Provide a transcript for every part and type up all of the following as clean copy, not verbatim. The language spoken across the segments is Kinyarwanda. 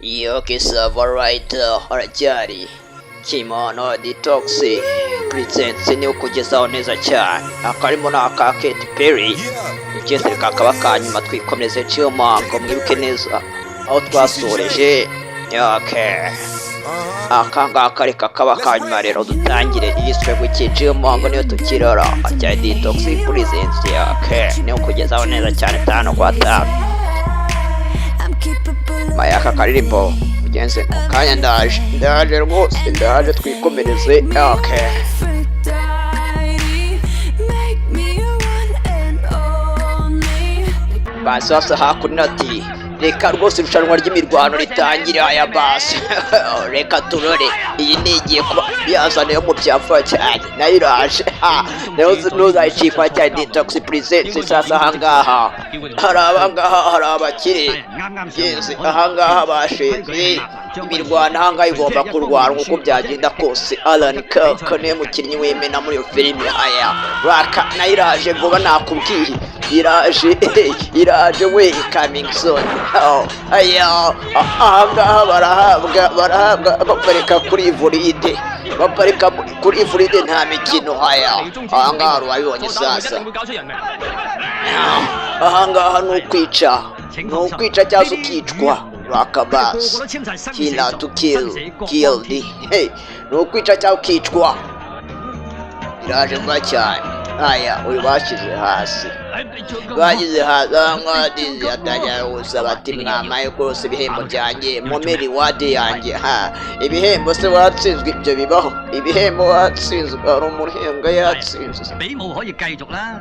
Yoke Sava right, aracyari Kimono Detox Presents, ni ukugezaho neza cyane. Akarimo ni aka Katy Perry igeze, kakaba kanyuma. Twikomereze Chiyomango, mwibuke neza aho twasoreje. Okay, aka ngaka reka kaba kanyuma rero, dutangire iyiswe guki Chiyomango niyo tukirora cya Detox Presents. Okay, ni ukugezaho neza cyane tano kwa tano. Maya aka karirimbo mugenzi mu kanya, ndaje, ndaje rwose, ndaje twikomereze. Okay. Make me your one and only. Basi basa hakuno ati reka rwose irushanwa ry'imirwano ritangire. Aya basi reka turore, iyi ni igiye kuba yazana yo mu byapfa cyane, nayo iraje. Ha, nayo ntuzayicikwa cyane. Detox Presents. Sasa ahangaha hari abangaha, hari abakire genzi ahangaha bashinze imirwano. Ahangaha igomba kurwanwa uko byagenda kose. Alan Kirk niwe mukinnyi w'imena muri iyo filime. Aya raka nayo iraje vuba, nakubwiye, iraje, iraje we, coming soon. Oh, aya ahangaha barahabwa, barahabwa, baparika kuri Ivoride, baparika kuri Ivoride, nta mikino. Aya ahangaha hari uwabibonye. Sasa ahangaha ni ukwica, ni ukwica cyangwa se ukicwa. Rakabasi killer to kill, killed. Hey, ni ukwica cyangwa ukicwa. Iraje vuba cyane. Aya uyu bashyize hasi, bashyize hasi ahangaha, atangira gusaba ati mwamaye rwose ibihembo byanjye, mumpe reward yanjye. Ha, ibihembo se watsinzwe? Ibyo bibaho, ibihembo watsinzwe? Hari umuntu uhembwa yatsinzwe? 比武可以繼續啦。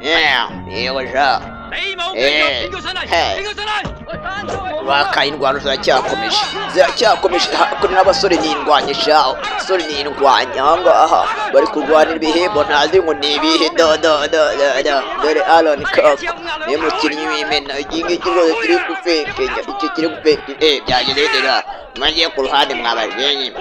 Yeah, yego sha. 比武繼續續，邊個上嚟？ 邊 邊個上嚟？ Bakaye, indwano ziracyakomeje, ziracyakomeje. Hakuno n'abasore n'indwanya sha, abasore n'indwanya ahangaha bari kurwanira ibihembo ntazi ngo ni ibihe. Do do do do do, dore Aaron Cook niwe mukinnyi w'imena. Iki ngiki rwose kiri gufekenya, iki kiri gufekenya. Eh, byagenze bite? Mwagiye ku ruhande mwabajenyi.